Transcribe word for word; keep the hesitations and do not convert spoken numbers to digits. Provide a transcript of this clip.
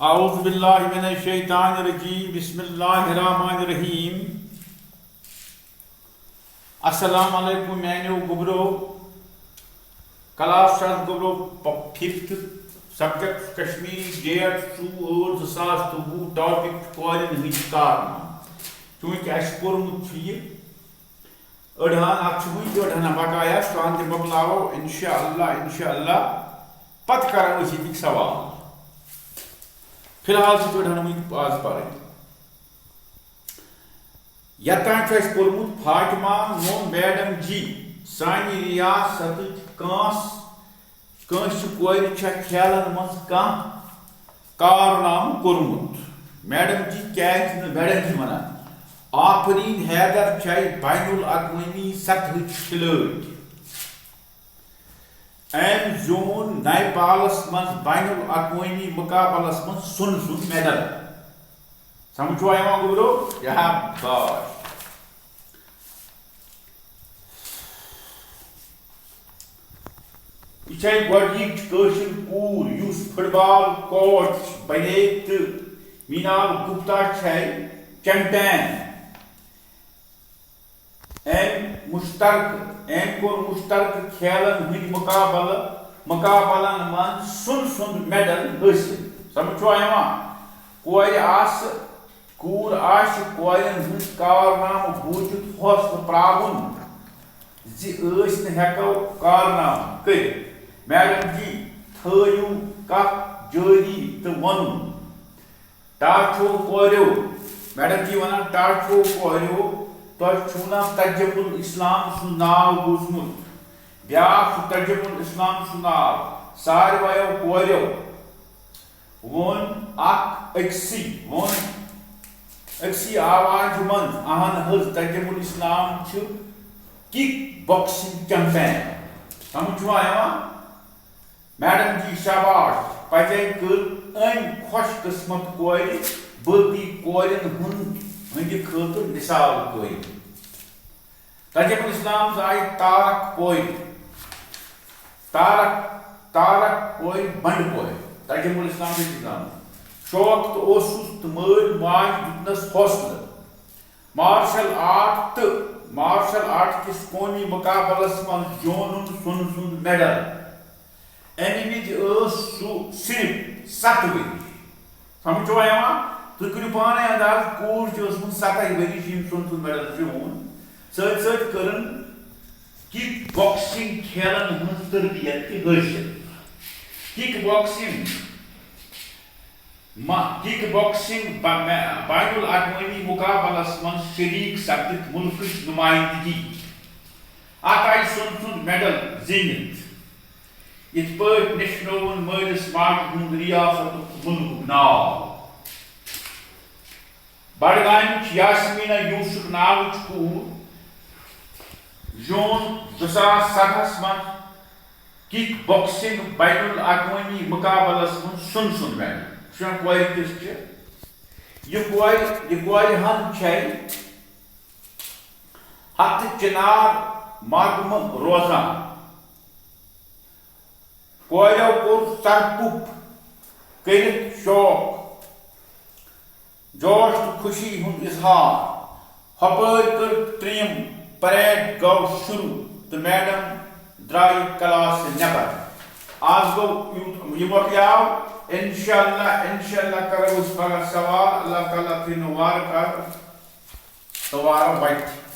اعوذ باللہ من الشیطان الرجیم، بسم اللہ الرحمن الرحیم۔ السلام علیکم میانیو گوبرو۔ کلاس چھُ اَز گوٚبرو پ-، fifth، subject Kashmiri، date ژوٚوُہ ٲٹھ زٕ ساس تہٕ وُہ، topic چھُ کورٮ۪ن ہٕنٛدۍ کارنامہٕ۔ چوٗنٛکہِ اَسہِ پوٚرمُت چھُ یہِ أڑہان، اَتھ چھُ وٕنہِ تہِ أڑہنا بقایا، سُہ ہن تہِ مۄکلاوو انشاءاللہ، انشاءاللہ۔ پتہٕ کرو أسۍ ییٚتِکۍ سوال۔ فی الحال چھِ أڑہن وٕنہِ آز پرٕنۍ۔ یتان چھُ اَسہِ پوٚرمُت، فاطمہ ووٚن، میڈم جی، سانہِ ریاستٕچ کانٛہہ، کٲنٛسہِ کورِ چھےٚ کھیلن منٛز کانٛہہ کارنامہٕ کوٚرمُت؟ میڈم جی کیازِ نہٕ؟ میڈم جی ونان، آفرین حیدر چھے بین الاقوٲمی سطحٕچ کھلٲڑۍ۔ أمۍ زیوٗن نیپالس منٛز بین الاقوٲمی مقابلس منٛز سۄن سُنٛد میڈل۔ سمجھ چھُوا یِوان گوٚبرو؟ یا باش۔ یہِ چھےٚ گۄڈٕنِچ کٲشِر کوٗر یُس فٹ بال کوچ بنے تہٕ مینال گپتا چھےٚ چیمپین۔ أمۍ مشترکہٕ، أمۍ کوٚر مشترکہٕ کھیلن ہٕنٛدۍ مقابلہٕ، مقابلن منٛز سۄن سُنٛد میڈل حٲصِل۔ سمجھ چھُوا یِوان؟ کورِ آسہٕ، کوٗر آسہِ کورٮ۪ن ہٕنٛز کارنامہٕ بوٗزِتھ حوصلہٕ پراوُن زِ أسۍ نہٕ ہٮ۪کو کارنامہٕ کٔرِتھ۔ میڈم جی، تھٲیِو کتھ جٲری تہٕ ووٚنُن، ٹاٹھو کوریو، میڈم جی ونان، ٹاٹھو کوریو، تۄہہِ چھُو نا تجمل اسلام سُنٛد ناو بوٗزمُت؟ بیٛاکھ چھُ تجمل اسلام سُنٛد ناو۔ سارویو کوریو ووٚن اکھ أکسٕے، ووٚن أکسٕے آوازِ منٛز، اہن حظ، تجمل اسلام چھُ کِک باکسنگ چیمپین۔ سمجھ چھُوا یِوان؟ میڈم جی شاباش، پزے کٔر أمۍ خۄش قسمت کورِ باقٕے کورٮ۪ن ہُنٛد، ہٕنٛدِ خٲطرٕ مثال قٲیِم۔ تجمل اسلام زاے تارک پورِ، تارک، تارک پورِ بنڈ پورِ۔ تجمل اسلام چھُ زامُت۔ شوق تہٕ اوسُس تہٕ مٲلۍ ماجہِ دیُتنس حوصلہٕ۔ مارشل آرٹ تہٕ مارشل آرٹ کِس قومی مقابلس منٛز زیوٗنُن سۄن سُنٛد میڈل۔ اَمہِ وِزِ ٲس سُہ صرف ستھ ؤری۔ سمجھ چھُوا یِوان؟ تُہۍ کٔرِو پانے انداز، کوٗر چھِ ٲسمٕژ ستَے ؤری، ییٚمۍ سۄن سُنٛد میڈل زیوٗن۔ سۭتۍ سۭتۍ کٔرٕن کِک باکسنگ کھیلن ہٕنٛز تربیت تہِ حٲصِل۔ کِک باکسنگ ما-، کِک باکسنگ با-، مے-، بین الاقوٲمی مقابلس منٛز شریک سپدِتھ مُلکٕچ نُمٲیندگی۔ اتھ آیہِ سۄن سُنٛد میڈل زیٖنِتھ۔ یِتھ پٲٹھۍ نیچھنووُن مٲلِس ماجہِ ہُنٛد ریاستُک مُلکُک ناو۔ بڈگامٕچ یاسمیٖنہ یوسف ناوٕچ کوٗر زیوٗن زٕ ساس سدہَس منٛز کِک باکسنگ بین الاقوٲمی مقابلس منٛز سۄن سُنٛد میڈل۔ وٕچھِو، کورِ کِژھ چھِ۔ یہِ کورِ، یہِ کورِ ہن چھے ہتہٕ چنار مردمہٕ روزان۔ کوریو کوٚر سرپوٚپ کٔرِتھ شوق، جوش تہٕ خوشی ہُنٛد اظہار۔ ہۄپٲرۍ کٔر ترٛیٚیِم پریڈ گوٚو شروع تہٕ میڈم درٛایہِ کلاسہٕ نٮ۪بر۔ آز گوٚو یوٗت، یہِ مۄکلیو۔ انشاءاللہ، انشاءاللہ کرو أسۍ پگاہ سوال۔ اللہ تعالیٰ تھٲینو وارٕ کارٕ تہٕ وارٕ وتہِ۔